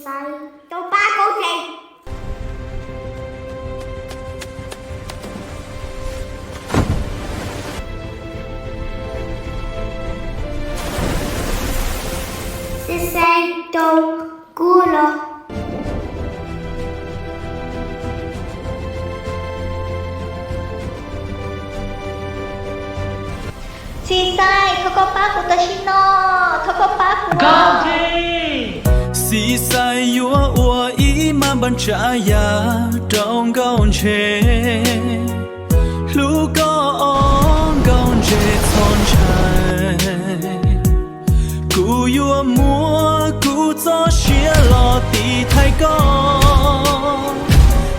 Xais, tau pab koj tsev. Xais, tau kub los. Xais, thov koj pab kuv tam sim no, thov koj pab kuv. Xais yuav ua ib mab npab tsav yam rau Nkauj Ntse, hlub koj os Nkauj Ntse txhob ntshai. Kuv yuav muab kuv txoj sia los tiv thaiv koj.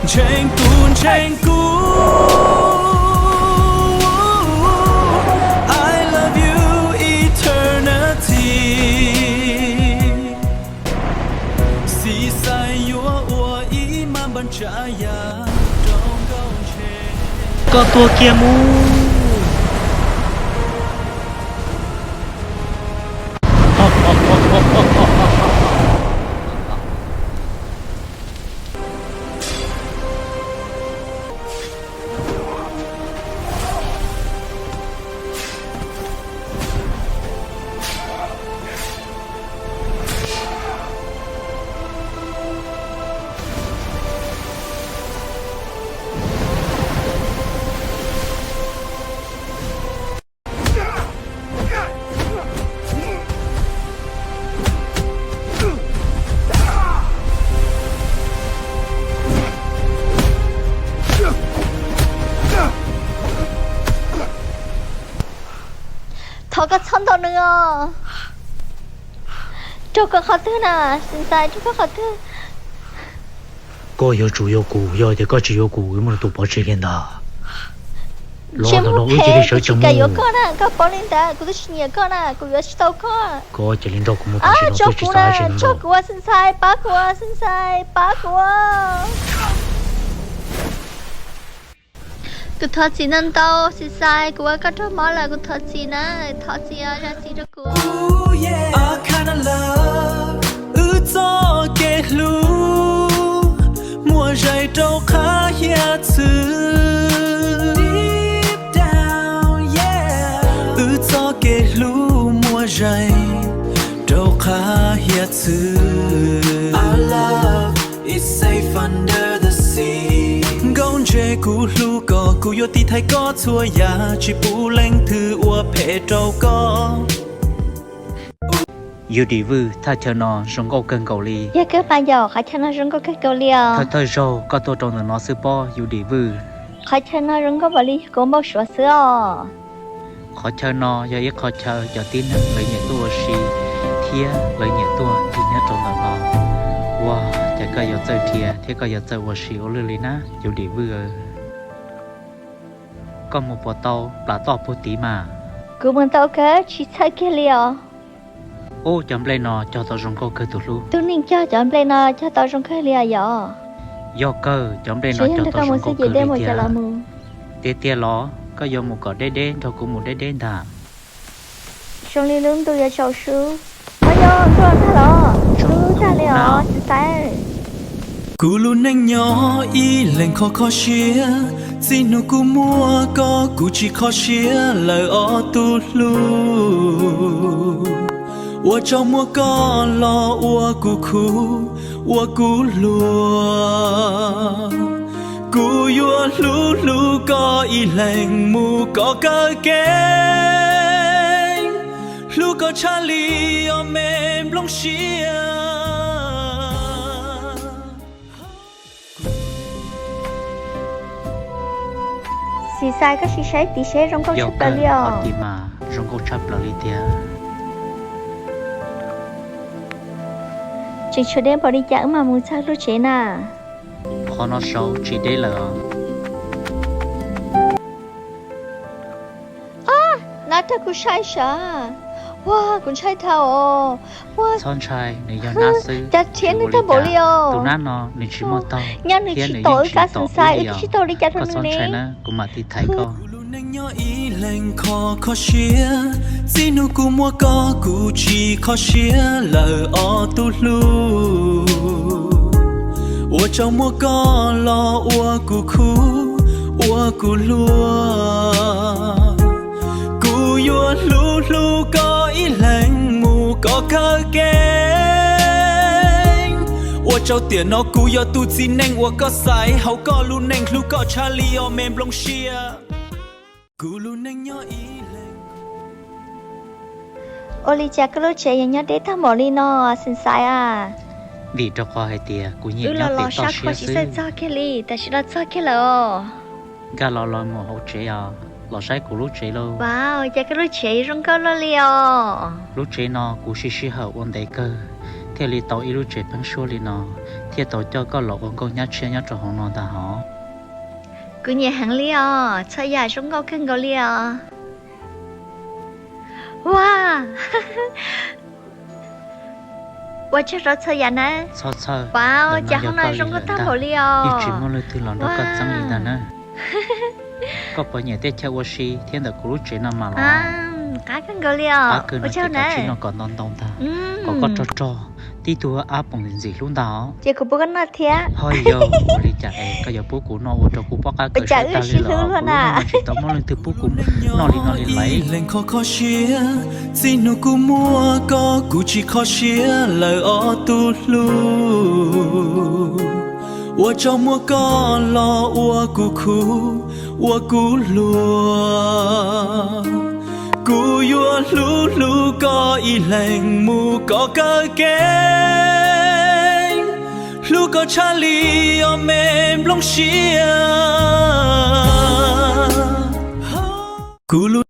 Ntseeg kuv, ntseeg kuv, I love you eternity. Xais yuav ua ib mab npab tsav yam rau Nkauj Ntse. Koj tuag kiag mus. Thov koj txhob ntaus nws os. Raug koj qhov twg na, Xais, raug koj qhov twg? Koj yuav tsum yuav kuv, yog tias koj tsis yuav kuv, wb muab nws tua pov tseg kiag ntag. Los ntawm no wb cia li sawv tsees mus. Koj paub li ntawd, kuv twb tsis nyiam koj na, kuv yuav tsis tau koj. Koj cia li nrog kuv mus tam sim no, tso kuv, tso kuv, Xais, pab kuv, Xais, pab kuv. Kuv thov txim ntau ntau, Xais, kuv ua koj raug mob lawm, kuv thov txim na, thov txim, zam txim rau kuv. Wb txoj kev hlub muaj zais rau qhab hiav txwv. Wb txoj kev hlub muaj zais rau qhab hiav txwv. Nkauj Ntse, kuv hlub koj, kuv yuav tiv thaiv koj txhua yam, tsis pub leej twg ua phem rau koj. Yus dim vwj, thaj chaw no zoo nkauj kawg nkaus li. Yog kawg mas yom, qhov chaw no zoo nkauj kawg nkaus li os. Thawj thawj zaug koj tuaj rau ntawm no xwb pob yus dim vwj. Qhov chaw no zoo nkauj npaum li yog kuv npau suav xwb os. Qhov chaw no yog ib qhov chaw cov tib neeg lawv nyiam tuaj ua si thiab lawv nyiam tuaj ncig nyob rau ntawm no. Ua cas koj yuav txawj dhia thiab koj yuav txawj ua si ua luaj li na yus dim vwj. Koj mus puas tau plas toj puag tid mas? Kuv mus tau kawg, tsis txhawj kiag li os. Ub, cov nplej no cog tau zoo nkauj kawg tus hlub. Tus neeg cog cov nplej no cog tau zoo kawg li os yom? Yog kawg, cov nplej no cog tau zoo nkauj kawg li tiag. Tiag tiag los koj yuav mus kom deb deb nrog kuv mus deb deb ntag? Zoo li lub ntuj yuav tsaus sub. Os, yog ntuj tag los, tsaus sub tag li os Xais. Kuv lub neej nyob ib leeg kho kho siab, txij hnub kuv muaj koj kuv tsis kho siab lawm os tus hlub. Ua tsaug muaj koj los ua kuv khuv, ua kuv hluas. Kuv yuav hlub hlub koj ib leeg mus kom kawg kev, hlub koj tshaj li os me nplooj siab. Xais, koj sim saib tid seb zoo nkauj tshaj plaws li os. Yog kawg, qhov tid mas zoo nkauj tshaj plaws li tiag. Tseem tshuav deb npaum li cas wb mam mus txog lub tsev na. Qhov no saud tsis deb lawm os. Nab rau kuv saib sav. Ua, kuv ntshai dhau os. Txhob ntshai, nws yog nab xwb. Cas rhiav nws tag npaum li os. Tus nab no nws tsis muaj taug, nyob nws tsis tom wb kab Xais, wb twb tsis tau li cas rau nws ne. Koj txhob ntshai na, kuv mam tiv thaiv koj. Leej kho kho siab, txij hnub kuv muaj koj kuv tsis kho siab lawm os tus hlub. Ua tsaug muaj koj los ua kuv khub, ua kuv hlub. Kuv yuav hlub hlub koj ib leeg mus kom kawg kev. Ua tsaug tiam no kuv yog tus txiv neej uas koj xaiv hauv koj lub neej, hlub koj tshaj li os me nplooj siab. Kuv lub neej nyob ib leeg. Ua li cas koj lub tsev yuav nyob deb tag npaum li no, Xeem Xaiv a? Vim rau qhov hais tias kuv nyiam nyob pem toj siab xwb. Tam sim no txog kiag lawm os. Nkag los los mus hauv tsev os, los saib kuv lub tsev lauj. Wow, cas koj lub tsev zoo nkauj luaj li os. Lub tsev no kuv siv sij hawm ua ntev kawg thiaj li tau ib lub tsev pheeb suab li no, thiaj tau coj koj los ua nkauj nyab tshiab nyob rau hauv no ntag hos. Kuv nyiam heev li os, txhua yam zoo nkauj kawg nkaus li os. Ua, ua tsaug rau txhua yam na. Txhob txhawj, cas hoob no zoo nkauj tag npaum li os. Yeej tsis muaj leej twg los nrog koj txeeb li ntag na. Koj puas nyiam tej chaw ua si thiab ntawm kuv lub tsev no mas los? Qab kawg nkaus li os. Qab kawg no ces kav tsij noj kom ntau ntau ntag, kom koj rog rog, tib tug ab poom ntxim ntxim hlub ntag os. Ces kuv pub koj noj thiab. Ho yog ua li cas es koj yuav pub kuv noj ua rau kuv pob qab kawg siab tag li lawm os. Kuv lub neej no tsis tau muaj leej twg pub kuv noj li no li lawm. Leej kho kho siab, txij hnub kuv muaj koj kuv tsis kho siab lawm os tus hlub. Ua tsaug muaj koj los ua kuv khub, ua kuv hluas. Kuv yuav hlub hlub koj ib leeg mus kom kawg kev. Hlub koj tshaj li os me nplooj siab. Kuv lub